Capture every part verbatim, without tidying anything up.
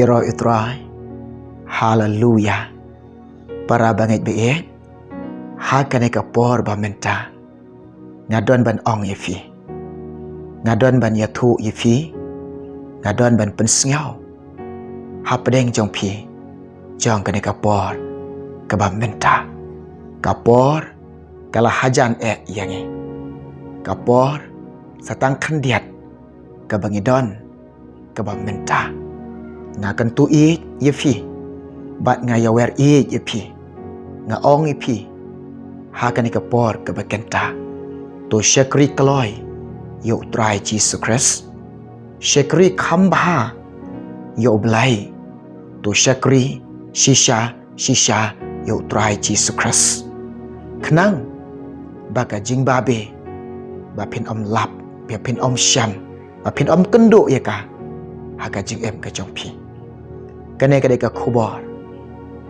Ïaroh ïa u Trai. Haleluya. Para bangeit baieit, ha kane ka por ba mynta nga don ban ong ïa phi, nga don ban ïathuh ïa phi, nga don ban pynsngew hapdeng jong phi, jong kane ka por kaba mynta. Ka por ka la hajan eh ïa ngi. Ka por sa tang khyndiat kaba ngi don kaba mynta. Nga kyntu ïeit ïa phi bad nga ïawer ïeit ïa phi. Nga ong ïa phi ha kane ka por kaba kynta, to shakri kloi ïa u Trai Jisu Khrist. Shakri kham bha ïa u Blei. To shakri shisha shisha ïa u Trai Jisu Khrist, khnang ba ka jingbabe ba phin ym lap, ba phin ym shem, ba phin ym kynduh ïa ka ha ka jingim ka jong phi. Kane ka dei ka khubor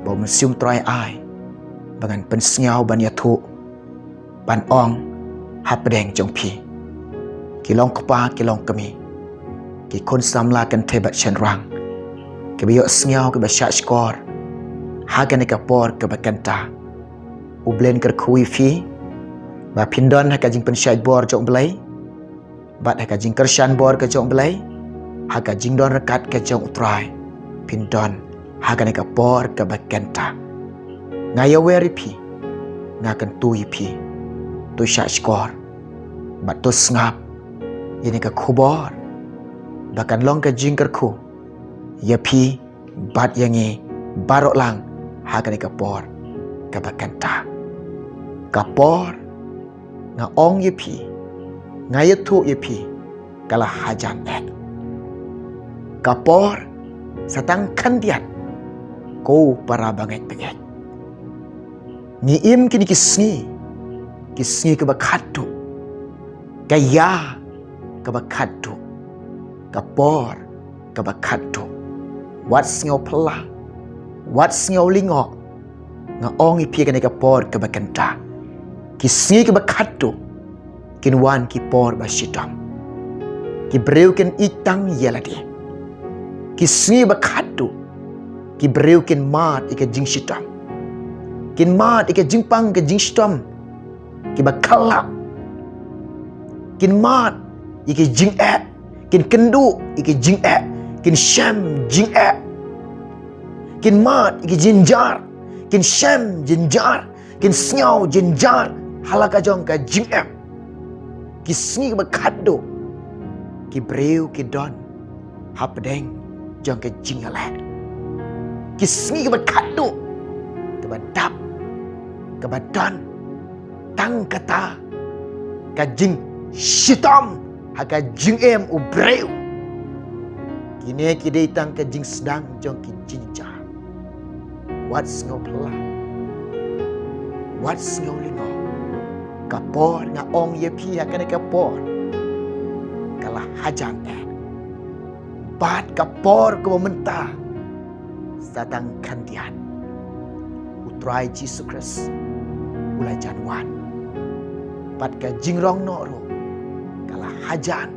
ba u Mynsiem Trai ai ba ngan pynsngew ban ïathuh, ban ong hapdeng jong phi, ki long kpa ki long kmie, ki khun samla kynthei bad shynrang, kiba ïohsngew, kiba shahshkor ha kane ka por kaba kynta. U Blei un kyrkhu ïa phi ba phin don ha ka jingpynshait bor jong u Blei bad ha ka jingkyrshan bor ka jong u Blei, ha ka jingdon ryngkat ka jong u Trai phin don ha kane ka por kaba kynta. Nga ïawer ïa phi, nga kyntu ïa phi, to shahshkor bad to sngap ïa kane ka khubor ba kan long ka jingkyrkhu ïa phi bad ïa ngi baroh lang ha kane ka por kaba kynta. Ka por, nga ong ïa phi, nga ïathuh ïa phi, ka la hajan eh. Ka por sa tang khyndiat, ko para bangeit baieit. Ngi im kine ki sngi, ki sngi kaba khatduh, ka ïa kaba khatduh, ka por kaba khatduh. Wat sngew phylla, wat sngew lyngngoh. Nga ong ïa phi kane ka por kaba kynta, ki sngi kaba khatduh kin wan ki por ba shitom. Ki briew kin ïeit tang ïa lade. Ki sngi ba khatduh ki briew kin mad ïa ka jingshitom. Kin mad ïa ka jingpang ka jingshitom kiba khlap. Kin mad ïa ka jingeh, kin kynduh ïa ka jingeh, kin shem jingeh. Kin mad ïa ka jynjar, kin shem jynjar, kin sngew jynjar ha la ka jong ka jingim. Ki sngi ba khatduh ki briew ki don hapdeng jong ka jingïaleh. Ki sngi ba khatduh kaba dap, kaba don tang kata ka jingshitom ha ka jingim u briew. Kine ki dei tang ka jingsdang jong ki jynjar. Wat sngew phylla, wat sngew lyngngoh. Ka por, nga ong ïa phi ha kane ka por, ka la hajan eh. Bad ka por kaba mynta sa tang khyndiat. U Trai Jisu Khrist u la jan wan. Bad ka jingrong noh ruh ka la hajan.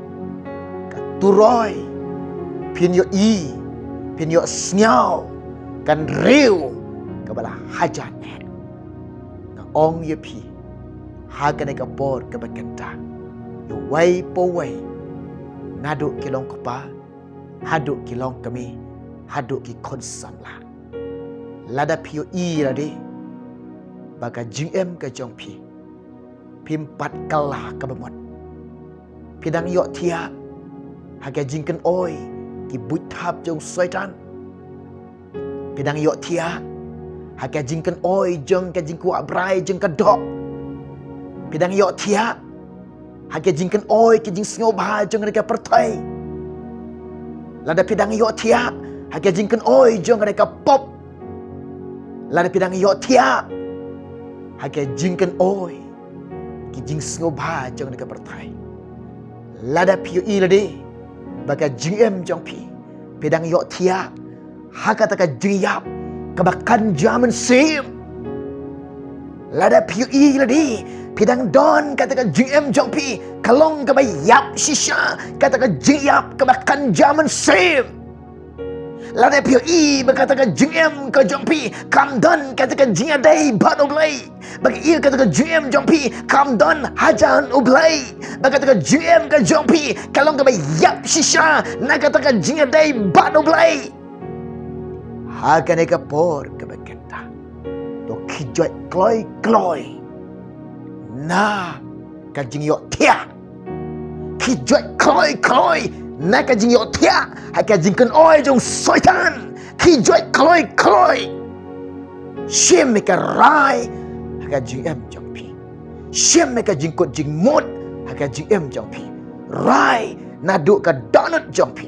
Ka turoi, phin ïohi, phin ïohsngew, kan riew kaba la hajan eh. Nga ong ïa phi ha kane ka por kaba kynta, ïa uwei pa uwei, naduh ki long kpa haduh ki long kmie, haduh ki khun samla, lada phi ïohi lade ba ka jingim ka jong phi, phim pat kylla kaba mut. Phi dang ïohthiah ha ka jingkynoi ki buit thap jong Soitan. Phi dang ïohthiah ha ka jingkynoi jong ka jingkwah brai jong ka doh. Phi dang ïohthiah ha ka jingkynoi ka jingsngewbha jong ka pyrthei. Lada phi dang ïohthiah ha ka jingkynoi jong ka pop. Lada phi dang ïohthiah ha ka jingkynoi ki jingsngewbha jong ka pyrthei. Lada phi ïohi lade ba ka jingim jong phi, phi dang ïohthiah ha kata ka jingïap kaba kan jia mynsiem. Lada phi ïohi lade phi dang don kata ka jingim jong phi ka long kaba ïap shisha, kata ka jingïap kaba kan jia mynsiem. Lada phi ïohi ba kata ka jingim ka jong phi kam don kata ka jingïadei bad U Blei, ba ka ïa kata ka jingim jong phi kam don hajan U Blei, ba kata ka jingim ka jong phi ka long kaba ïap shisha na kata ka jingïadei bad U Blei. Ha kane ka por kaba kynta, to khijot kloi kloi na ka jingïohthiah. Khijot kloi kloi na ka jingïohthiah ha ka jingkynoi jong Soitan. Khijot kloi kloi. Shim ïa ka rai ha ka jingim jong phi. Shim ïa ka jingkut jingmut ha ka jingim jong phi. Rai naduh ka dohnud jong phi.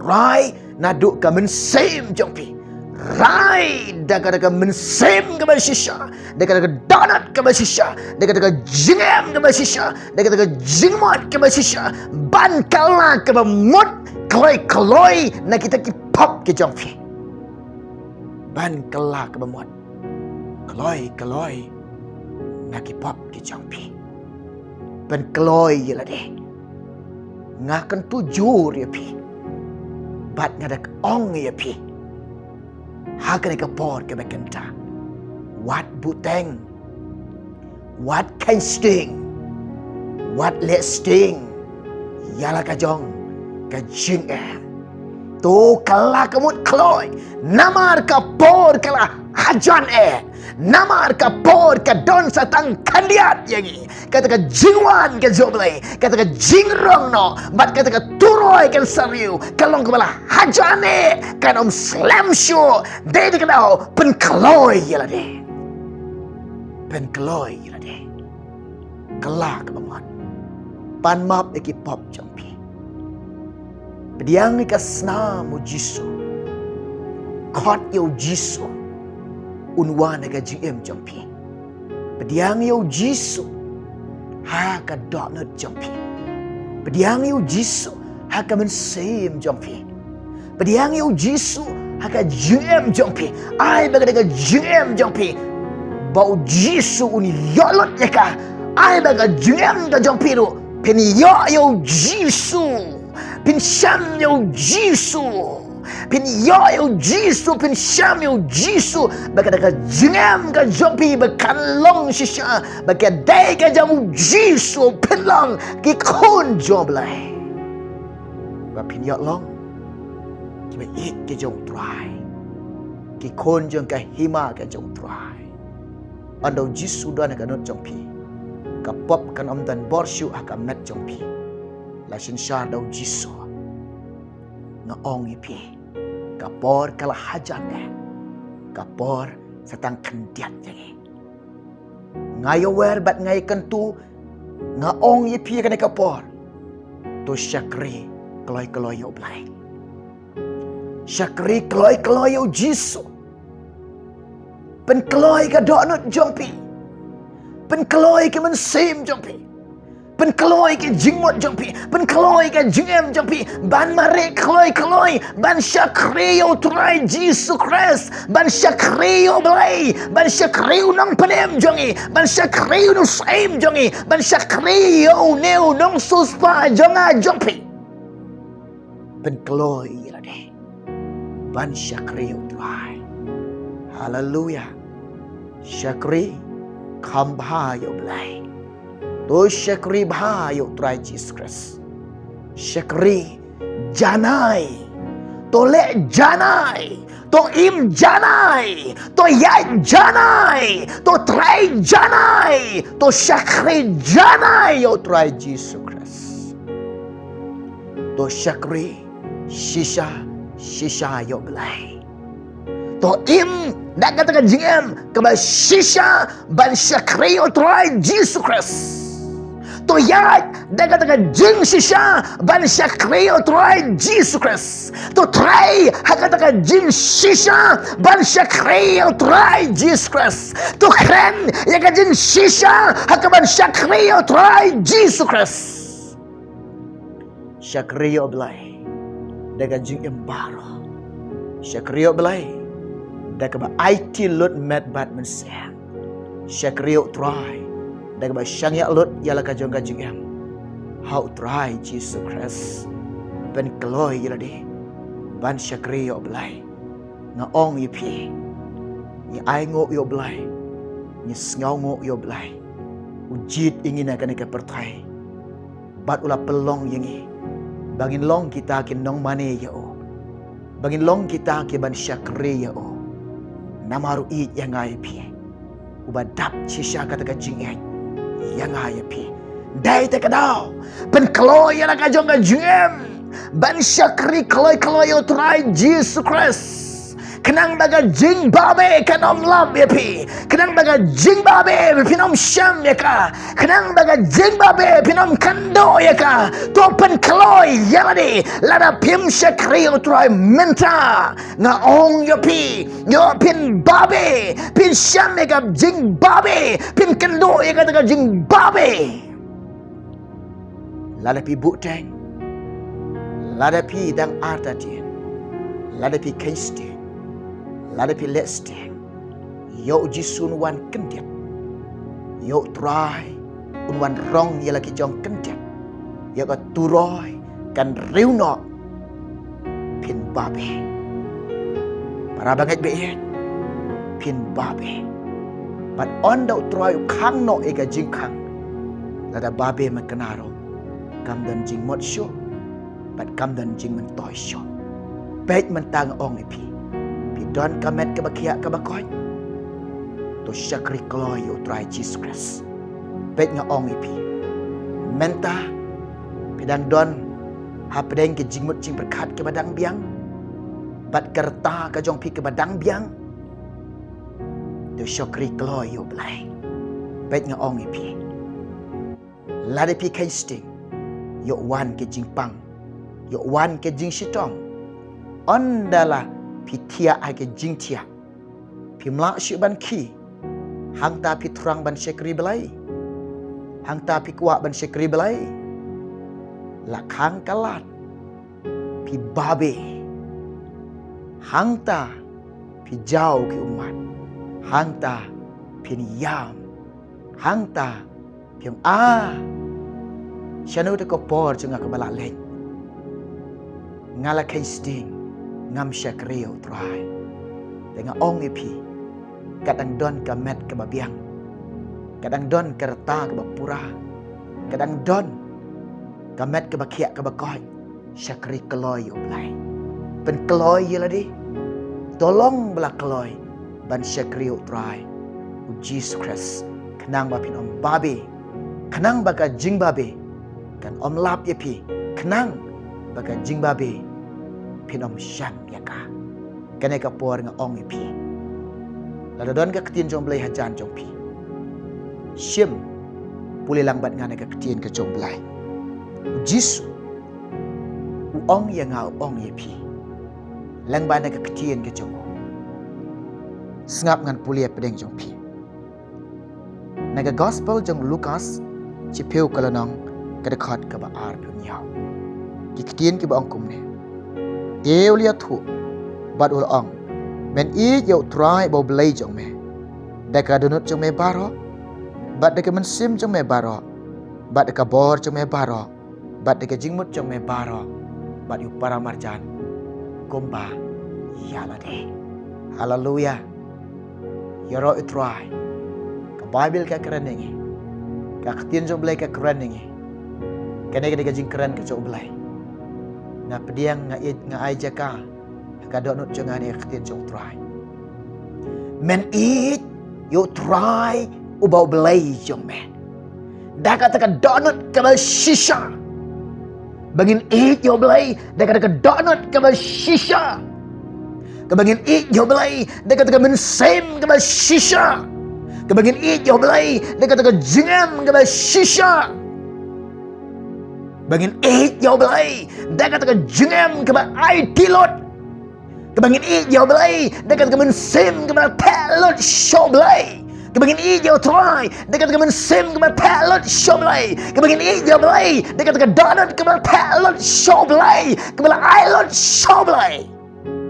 Rai naduh ka mynsiem jong phi. Rai da kata ka mynsiem kaba shisha, da kata ka dohnud kaba shisha, da kata ka jingim kaba shisha, da kata ka jingmut kaba shisha, ban kylla kaba mut kloi kloi na kita ki pop ki jong phi. Ban kylla kaba mut kloi kloi na ki pop ki jong phi. Pynkloi ïa lade. Nga kyntu jur ïa phi bad nga da ka ong ïa phi ha kane ka por kaba kynta. Wat buteng, wat kheiñ sting, wat leh sting ïa la ka jong ka jingim. To kylla ka mut kloi, namar ka por ka la hajan eh. Namar ka por ka don sa tang khyndiat ïa ngi. Kata ka jingwan ka jong U Blei, kata ka jingrong noh bad kata ka turoi kan sa riew ka long kaba la hajan eh. Kan ym slem shuh. Dei da ka daw pynkloi ïa lade. Pynkloi ïa lade. Kylla kaba mut. Pan map ïa ki pop jong phi. Pdiang ïa ka snam U Jisu. Khot ïa U Jisu un wan ha ka jingim jong phi. Pdiang ïa U Jisu ha ka dohnud jong phi. Pdiang ïa U Jisu ha ka mynsiem jong phi. Pdiang ïa U Jisu ha ka jingim jong phi. Ai ba ka da ka jingim jong phi ba U Jisu un ïoh lut ïa ka. Ai ba ka jingim ka jong phi ruh phin ïoh ïa U Jisu. Phin sham ïa U Jisu. Phin ïoh ïa U Jisu, phin sham ïa U Jisu. Ba ka da ka jingim ka jong phi ba kan long shisha. Ba ka dei ka jong U Jisu phin long ki khun jong U Blei. Ba phin ïoh long kiba ïeit ki jong U Trai, ki khun jong ka hima ka jong U Trai. Ynda U Jisu don ha ka dohnud jong phi, ka pop kan ym don bor shuh ha ka met jong phi. La synshar da U Jisu. Nga ong ïa phi, ka por ka la hajan eh. Ka por sa tang khyndiat ïa ngi. Nga ïawer bad nga ïakyntu, nga ong ïa phi kane ka por, to shakri kloi kloi ïa U Blei. Shakri kloi kloi ïa U Jisu. Pynkloi ka dohnud jong phi. Pynkloi ka mynsiem jong phi. Pynkloi ka jingmut jong phi. Pynkloi ka jingim jong phi. Ban mareh kloi kloi. Ban shakri ïa U Trai Jisu Khrist. Ban shakri ïa U Blei. Ban shakri U Nongpynim jong ngi. Ban shakri U Nongsyiem jong ngi. Ban shakri ïa une U Nongsiewspah jong nga jong phi. Pynkloi ïa lade ban shakri ïa U Trai. Haleluia. Shakri kham bha ïa U Blei. To shakri bha ïa U Trai Jisu Khrist. Shakri janai. To leh janai. To im janai. To ïaid janai. To trei janai. To shakri janai ïa U Trai Jisu Khrist. To shakri shisha shisha ïa U Blei. To im da kata ka jingim kaba shisha ban shakri ïa U Trai Jisu Khrist. To ïaid da kata ka jingshisha ban shakri ïa U Trai Jisu Khrist. To trei ha kata ka jingshisha ban shakri ïa U Trai Jisu Khrist. To kren ïa ka jingshisha ha kaban shakri ïa U Trai Jisu Khrist. Shakri ïa U Blei da ka jingim baroh. Shakri ïa U Blei da kaba aiti lut met bad mynsiem. Shakri ïa U Trai da kaba shaniah lut ïa la ka jong ka jingim ha U Trai Jisu Khrist. Pynkloi ïa lade ban shakri ïa U Blei. Nga ong ïa phi, ngi ainguh ïa U Blei, ngi sngewnguh ïa U Blei. U jied ïa ngi na kane ka pyrthei bad u la pynlong ïa ngi ba ngin long kita ki nongmane ïa u, ba ngin long kita ki ban shakri ïa u. Namar u ïeit ïa nga ïa phi, uba dap shisha kata ka jingïeit ïa nga ïa phi. Dei te ka daw, pynkloi ïa la ka jong ka jingim ban shakri kloi kloi ïa U Trai Jisu Khrist. Khnang ba ka jingbabe kan ym lap ïa phi, khnang ba ka jingbabe phin ym shem ïa ka, khnang ba ka jingbabe phin ym kynduh ïa ka. To pynkloi ïa lade, lada phim shakri ïa U Trai mynta, nga ong ïa phi, ïoh phin babe, phin shem ïa ka jingbabe, phin kynduh ïa kata ka jingbabe. Lada phi buhteng, lada phi dang artatien, lada phi kheiñ sting, lada phi leh sting, ïoh U Jisu un wan kyndit, ïoh U Trai un wan rong ïa la ki jong kyndit, ïoh ka turoi kan riew noh, phin babe. Para bangeit ba ïeit, phin babe. Bad ynda U Trai u khang noh ïa ka jingkhang, lada babe mynta ruh, kam don jingmut shuh bad kam don jingmyntoi shuh. Peit mynta nga ong ïa phi, phi don ka met kaba khiah kaba koit, to shakri kloi ïa U Trai Jisu Khrist. Peit nga ong ïa phi, mynta phi dang don hapdeng ki jingmut jingpyrkhat kiba dang biang bad ka rta ka jong phi kaba dang biang, to shakri kloi ïa U Blei. Peit nga ong ïa phi, lada phi kheiñ sting, ïoh wan ki jingpang, ïoh wan ki jingshitom. Ynda la phi thiah ha ki jingthiah, phim lah shuh ban khie. Hangta phi thrang ban shakri Blei, hangta phi kwah ban shakri Blei. La khang ka lad, phi babe. Hangta phi jaw ki ummat, hangta phin ïam, hangta phi ong, ah, shano te ka por jong nga kaba la leit? Nga la kheiñ sting, ngam shakri ïa U Trai. Te nga ong ïa phi, ka dang don ka met kaba biang, ka dang don ka rta kaba pura, ka dang don ka met kaba khiah kaba koit. Shakri kloi ïa U Blei. Pynkloi ïa lade. To long ba la kloi ban shakri ïa U Trai, U Jisu Khrist. Khnang ba phin ym babe, khnang ba ka jingbabe kan ym lap ïa phi, khnang ba ka jingbabe phin ym shem ïa ka. Kane ka por nga ong ïa phi, lada don ka ktien jong U Blei hajan jong phi, shim, pule lang bad nga na ka ktien ka jong U Blei. U Jisu u ong ïa nga, u ong ïa phi, lang bad na ka ktien ka jong u. Sngap, ngan pule hapdeng jong phi. Na ka gospel jong u Lukas, chiphew ka lynnong, ka dkhot kaba arphew hynñiew. Ki ktien kiba ong kumne: Te u la ïathuh bad u la ong, Men ïeit ïa U Trai uba U Blei jong me da ka dohnud jong me baroh, bad da ka mynsiem jong me baroh, bad da ka bor jong me baroh, bad da ka jingmut jong me baroh, bad ïa u para marjan kumba ïa lade. Haleluia. Ïaroh ïa U Trai. Ka Baibl ka kren ïa ngi, ka ktien jong U Blei ka kren ïa ngi. Kane ka dei ka jingkren ka jong U Blei. Nga pdiang, nga ïeit, nga ai jaka ha ka dohnud jong nga na ka ktien jong U Trai. Men ïeit ïa U Trai uba U Blei jong me da kata ka dohnud kaba shisha. Ba ngin ïeit ïa U Blei da kata ka dohnud kaba shisha. Kaba ngin ïeit ïa U Blei da kata ka mynsiem kaba shisha. Kaba ngin ïeit ïa U Blei da kata ka jingim kaba shisha. Ba ngin ïeit ïa U Blei da kata ka jingim kaba aiti lut. Kaba ngin ïeit ïa U Blei da kata ka mynsiem kaba theh lut sha U Blei. Kaba ngin ïeit ïa U Trai da kata ka mynsiem kaba theh lut sha U Blei. Kaba ngin ïeit ïa U Blei da kata ka dohnud kaba theh lut sha U Blei, kaba la ai lut sha U Blei.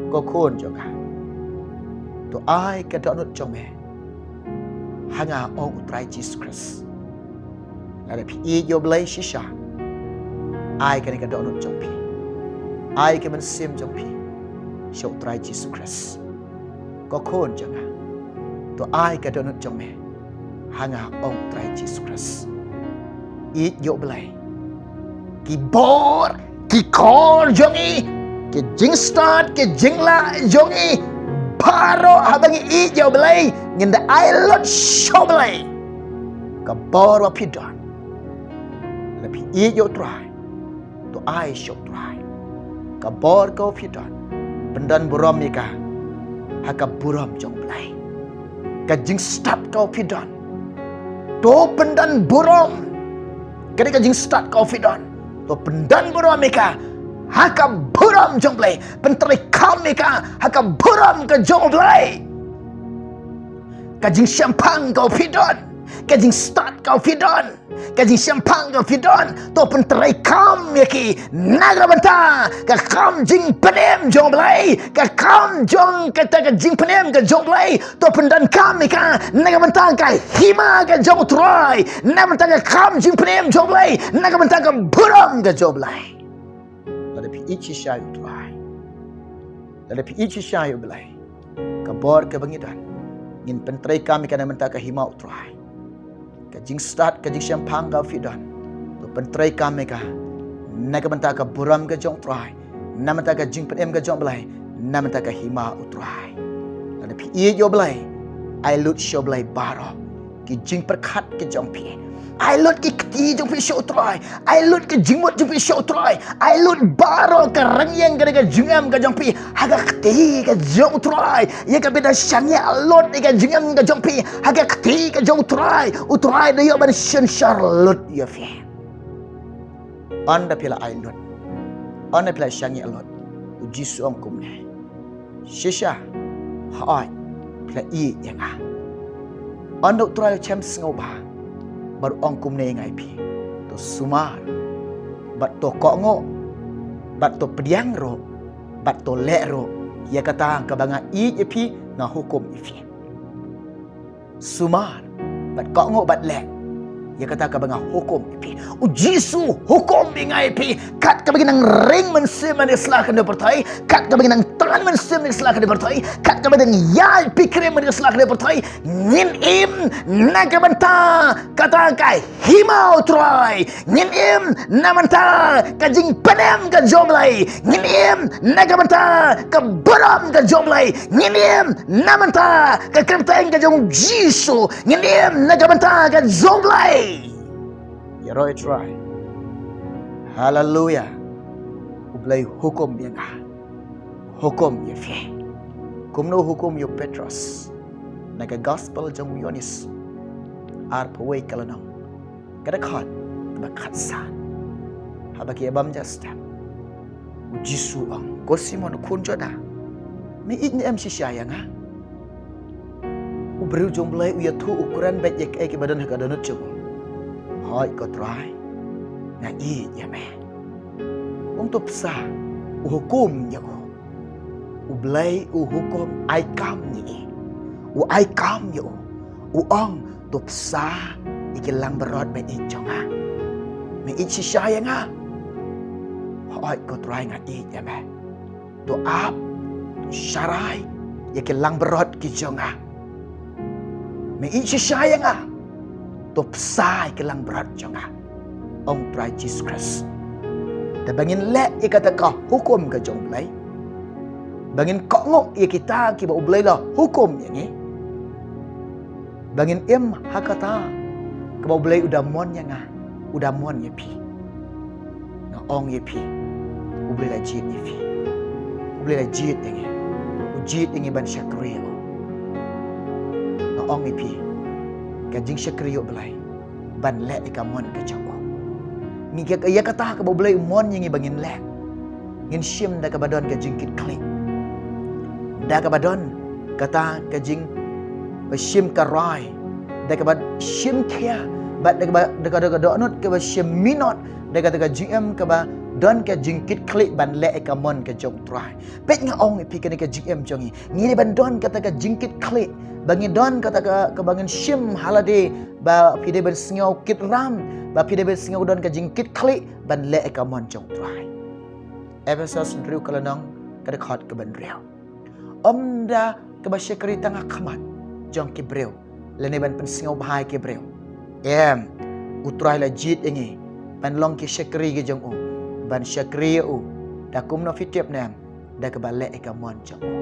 Ko khun jong nga, to ai ka dohnud jong me ha nga, ong U Trai Jisu Khrist. Lada phi ïeit ïa U Blei shisha, ai kane ka dohnud jong phi, ai ka mynsiem jong phi, sha u Trai Jisu Khrist. Ko khun jong nga, to ai ka dohnud jong me ha nga, ong u Trai Jisu Khrist. Ïeit ïa u Blei. Ki bor, ki kor jong ngi, ki jingstad, ki jinglah jong ngi, baroh haba ngi ïeit ïa u Blei, ngin da ai lut sha u Blei. Ka bor ba phi don, lada phi ïeit ïa u Trai, to ai sha u Trai. Ka bor kaba phi don, pyndon burom ïa ka ha ka burom jong u Blei. Ka jingstad kaba phi don, to pyndon burom. Ka dei ka jingstad kaba phi don, to pyndon burom ïa ka ha ka burom jong u Blei. Pyntreikam ïa ka ha ka burom ka jong u Blei. Ka jingshemphang kaba phi don, ka jingstad kaba phi don, ka jingshemphang kaba phi don, to pyntreikam ïa ki na ka bynta ka kam jingpynim jong u Blei, ka kam jong kata ka jingpynim ka jong u Blei, to pyndonkam ïa ka na ka bynta ka hima ka jong u Trai, na ka bynta ka kam jingpynim jong u Blei, na ka bynta ka burom ka jong u Blei. Lada phi ïeit shisha ïa u Trai, lada phi ïeit shisha ïa u Blei, ka bor kaba ngi don, ngin pyntreikam ïa ka na ka bynta ka hima u Trai. Ka jingstad, ka jingshemphang kaba phi don, to pyntreikam ïa ka na ka bynta ka burom ka jong u Trai, na ka bynta ka jingpynim ka jong u Blei, na ka bynta ka hima u Trai. Lada phi ïeit ïa u Blei, ai lut sha u Blei baroh ki jingpyrkhat ki jong phi. Ai lut ki kti jong phi sha u Trai. Ai lut ki jingmut jong phi sha u Trai. Ai lut baroh ka rynïeng, ka dei ka jingim ka jong phi, ha ka kti ka jong u Trai. Ïa kaba phi da shaniah lut ïa ka jingim ka jong phi ha ka kti ka jong u Trai, u Trai u da ïoh ban synshar lut ïa phi. Ynda phi la ai lut, ynda phi la shaniah lut, u Jisu u ong kumne: Shisha, hooid, phi la ïeit ïa nga. Ynda u Trai u shem sngewbha bad u ong kumne ïa nga ïa phi: To sumar, bad to kohnguh, bad to pdiang ruh, bad to leh ruh ïa kata kaba nga ïeit ïa phi, nga hukum ïa phi. Sumar, bad kohnguh, bad leh ïa kata kaba nga hukum ïa phi. U Jisu u hukum ïa nga ïa phi. Kat kaba ngi nang ring mynsiem ha kane ka sla khyndew pyrthei, kat kaba ngi nang tan mynsiem ha kane ka sla khyndew pyrthei, kat kaba ngi nang ïaid pikrim ha kane ka sla khyndew pyrthei, ngin im na ka bynta kata ka hima u Trai. Ngin im na ka bynta ka jingpynim ka jong u Blei. Ngin im na ka bynta ka burom ka jong u Blei. Ngin im na ka bynta ka kyrteng ka jong u Jisu. Ngin im na ka bynta ka jong u Blei. Ïaroh ïa u Trai. Haleluia. U Blei u hukum ïa nga, u hukum ïa phi. Kumno u hukum ïa u Petros? Na ka gospel jong u Ïoannis, arphew wei ka lynnong, ka dkhot kaba khatsan, haba ki ïa bam ja step, u Jisu u ong: Ko Simon, u khun Jona, me ïeit ne em shisha ïa nga? U briew jong u Blei u ïathuh, u kren beit ïa kaei kaba don ha ka dohnud jong u. Hooid ko Trai, nga ïeit ïa me. Um, to bsa, u hukum ïa u. U Blei u hukum, ai kam ïa u. U ai kam ïa u. U ong: To bsa ïa ki langbrot ba ïeit jong nga. Me ïeit shisha ïa nga? Hooid ko Trai, nga ïeit ïa me. To ap, to sharai ïa ki langbrot ki jong nga. Me ïeit shisha ïa nga? To bsa ïa ki langbrot jong nga, ong u Trai Jisu Khrist. Te ba ngin leh ïa kata ka hukum ka jong u Blei, ba ngin kohnguh ïa kita kiba u Blei u la hukum ïa ngi, ba ngin im ha kata kaba u Blei u da mon ïa nga, u da mon ïa phi, nga ong ïa phi, u Blei u la jied ïa phi. U Blei u la jied ïa ngi. U jied ïa ngi ban shakri ïa u. Nga ong ïa phi, ka jingshakri ïa u Blei, ban leh ïa ka mon ka jong u. Ngi ka, ïa kata kaba u Blei u mon ïa ngi ba ngin leh, ngin shim da kaba don ka jingkitkhlieh, da kaba don kata ka jing, ba shim ka rai, da kaba shim khia, bad da kaba, da ka, da ka dohnud kaba shim minot, da kata ka jingim kaba don ka jingkitkhlieh ban leh ïa ka mon ka jong u Trai. Peit, nga ong ïa phi, kane ka jingim jong ngi, ngi dei ban don kata ka jingkitkhlieh, ba ngi don kata ka, kaba ngin shim ha lade, ba phi dei ban sngew kit ram, ba phi dei ban sngew don ka jingkitkhlieh ban leh ïa ka mon jong u Trai. Ephesos hynriew ka lynnong, ka dkhot kaba hynriew. Ym da kaba shakri tang ha khmat jong ki briew lane ban pynsngewbha ïa ki briew. Em, U Trai la jied ïa ngi ban long ki shakri ki jong u, ban shakri ïa u. Da kumno phi tip ne em? Da kaba leh ïa ka mon jong u.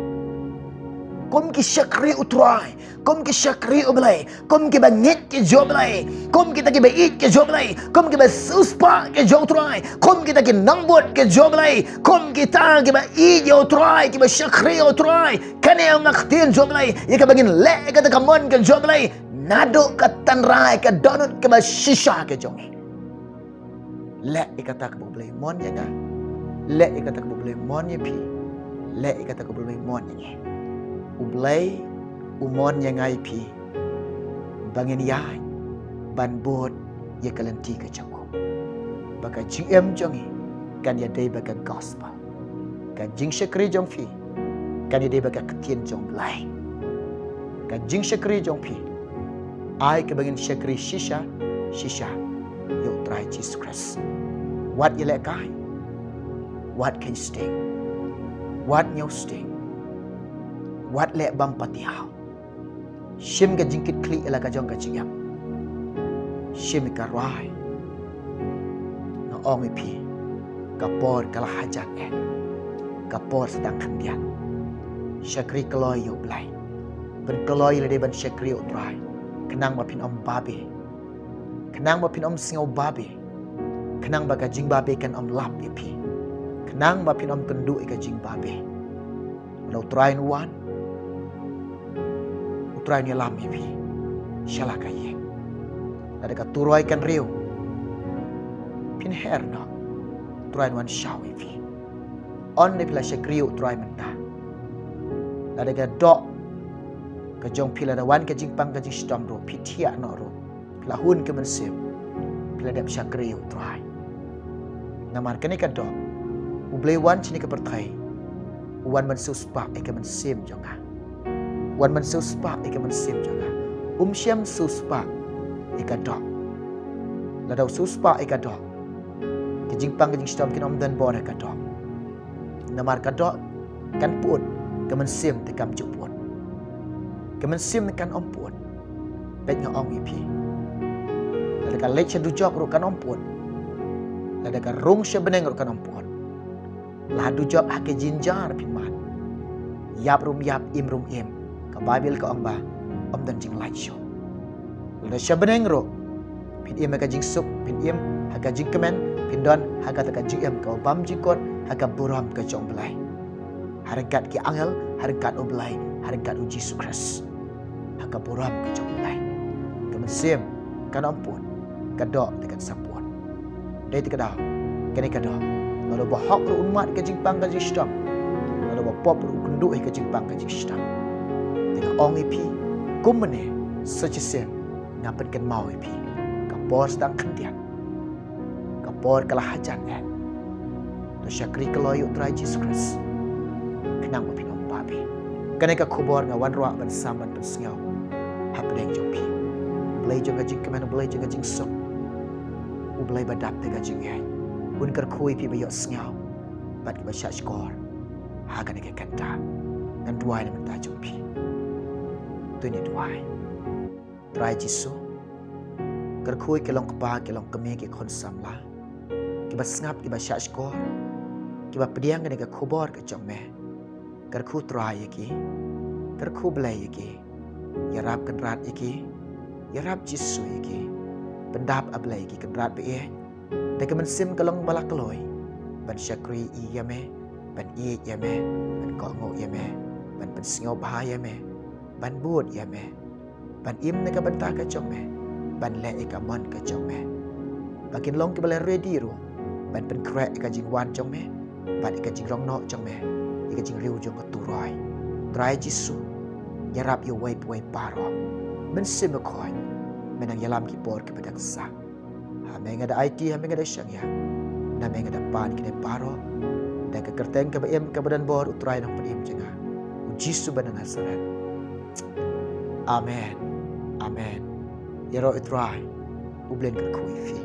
Kum ki shakri U Trai, kum ki shakri U Blei, kum kiba ngeit ki jong U Blei, kum kita kiba ïeit ki jong U Blei, kum kiba siewspah ki jong U Trai, kum kita ki nongbud ki jong U Blei, kum kita kiba ïeit ïa U Trai, kiba shakri ïa U Trai. Kane ka ktien jong U Blei, ïa kaba ngin leh ïa kata ka mon ka jong U Blei, naduh ka tynrai, ka dohnud kaba shisha ka jong ngi. Leh ïa kata kaba U Blei u mon ïa nga. Leh ïa kata kaba U Blei u mon ïa phi. Leh ïa kata kaba U Blei u mon ïa ngi. U Blei u mon ïa nga ïa phi, ba ngin ïaid ban bud ïa ka lynti ka jong u, ba ka jingim jong ngi kan ïadei bad ka gospel. Ka jingshakri jong phi kan ïadei bad ka ktien jong U Blei. Ka jingshakri jong phi, ai kaba ngin shakri shisha shisha ïa U Trai Jisu Khrist. Wat ïalehkai, wat kheiñ sting, wat ñiew sting, wat leh bam patiaw. Shim ka jingkitkhlieh ïa la ka jong ka jingim. Shim ïa ka rwai. Nga ong ïa phi, ka por ka la hajan eh. Ka por sa dang khyndiat. Shakri kloi ïa U Blei. Pynkloi lade ban shakri ïa U Trai, khnang ba phin ym babe, khnang ba phin ym sngew babe, khnang ba ka jingbabe kan ym lap ïa phi, khnang ba phin ym kynduh ïa ka jingbabe. Lada U Trai un wan, U Trai un ïalam ïa phi sha la ka ïing. Lada ka turoi kan riew, phin her noh, U Trai un wan shaw ïa phi. Ynda phi la shakri ïa U Trai mynta, lada ka doh ka jong phi, lada wan ka jingpang ka jingshitom ruh, phi thiah noh ruh, phi la hun ka mynsiem, phi la dep shakri ïa U Trai. Namar kane ka doh, U Blei u wan shane ka pyrthei, u wan ban siewspah ïa ka mynsiem jong nga. U wan ban siewspah ïa ka mynsiem jong nga. Um shym siewspah ïa ka doh. Lada u siewspah ïa ka doh, ka jingpang ka jingshitom kin ym don bor ha ka doh. Namar ka doh kan pyut, ka mynsiem te kam ju pyut. Ka mynsiem te kan ym pyut. Peit nga ong ïa phi, lada ka leit sha dujok ruh kan ym pyut. Lada ka rung sha bneng ruh kan ym pyut. La ha dujok ha ka jingjynjar phin mad. Ïap ruh ym ïap, im ruh ym im, ka Baibl ka ong ba ym don jinglait shuh. Lada sha bneng ruh, phin im ha ka jingsuk, phin im ha ka jingkmen, phin don ha kata ka jingim kaba bymjukut ha ka burom ka jong U Blei, ha ryngkat ki angel, ha ryngkat U Blei, ha ryngkat U Jisu Khrist, ha ka burom ka jong U Blei. Ka mynsiem kan ym pyut, ka doh te kan sa pyut. Dei te ka daw, kane ka doh, lada u bahok ruh un mad ka jingpang ka jingshitom, lada u bapop ruh u kynduh ïa ka jingpang ka jingshitom. Te nga ong ïa phi, kumne sa shisien nga pynkynmaw ïa phi, ka por sa dang khyndiat. Ka por ka la hajan eh. To shakri kloi ïa U Trai Jisu Khrist, khnang ba phin ym babe. Kane ka khubor nga wanrah ban sam ban pynsngew hapdeng jong phi. U Blei jong ka jingkmen, U Blei jong ka jingsuk, U Blei ba dap da ka jingïeit, un kyrkhu ïa phi ba ïohsngew bad kiba shahshkor ha kane ka kynta. Ngan duwai na ka bynta jong phi. To ngin duwai. Trai Jisu, kyrkhu ïa ki long kpa, ki long kmie, ki khun samla, kiba sngap, kiba shahshkor, kiba pdiang kane ka khubor ka jong me. Kyrkhu Trai ïa ki, kyrkhu Blei ïa ki, ïarap Kynrad ïa ki, ïarap Jisu ïa ki. Pyndap, A Blei, ïa ki Kynrad ba ïeit, da ka mynsiem ka long ba la kloi ban shakri ïa me, ban ïeit ïa me, ban kohnguh ïa me, ban pynsngewbha ïa me, ban bud ïa me, ban im na ka bynta ka jong me, ban leh ïa ka mon ka jong me. Ba kin long kiba la ready ruh ban pynkhreh ïa ka jingwan jong me bad ïa ka jinglong noh jong me ïa ka jingriewjong ka turoi. Trai Jisu, ïarap ïa uwei pa uwei baroh. Mynsiem Bakhuid, me nang ïalam ki por kiba dang sah. Ha me nga da aiti, ha me nga da shaniah, na me nga da pan kine baroh. Da ka kyrteng kaba im kaba don bor U Trai Nongpynim jong nga, U Jisu ba na Nasaret. Amen. Amen. Ïaroh ïa U Trai, U Blei un kyrkhu ïa phi.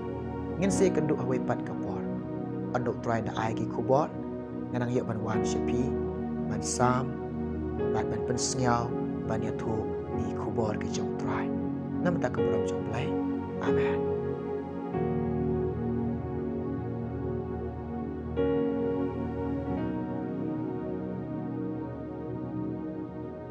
Ngin sa ïakynduh ha kawei pat ka por. Ynda U Trai un ai ki khubor, ngan nang ïoh ban wan sha phi ban sam bad ban pynsngew ban ïathuh ïa ki khubor ki jong U Trai. Namar ka burom jong U Blei. Amen.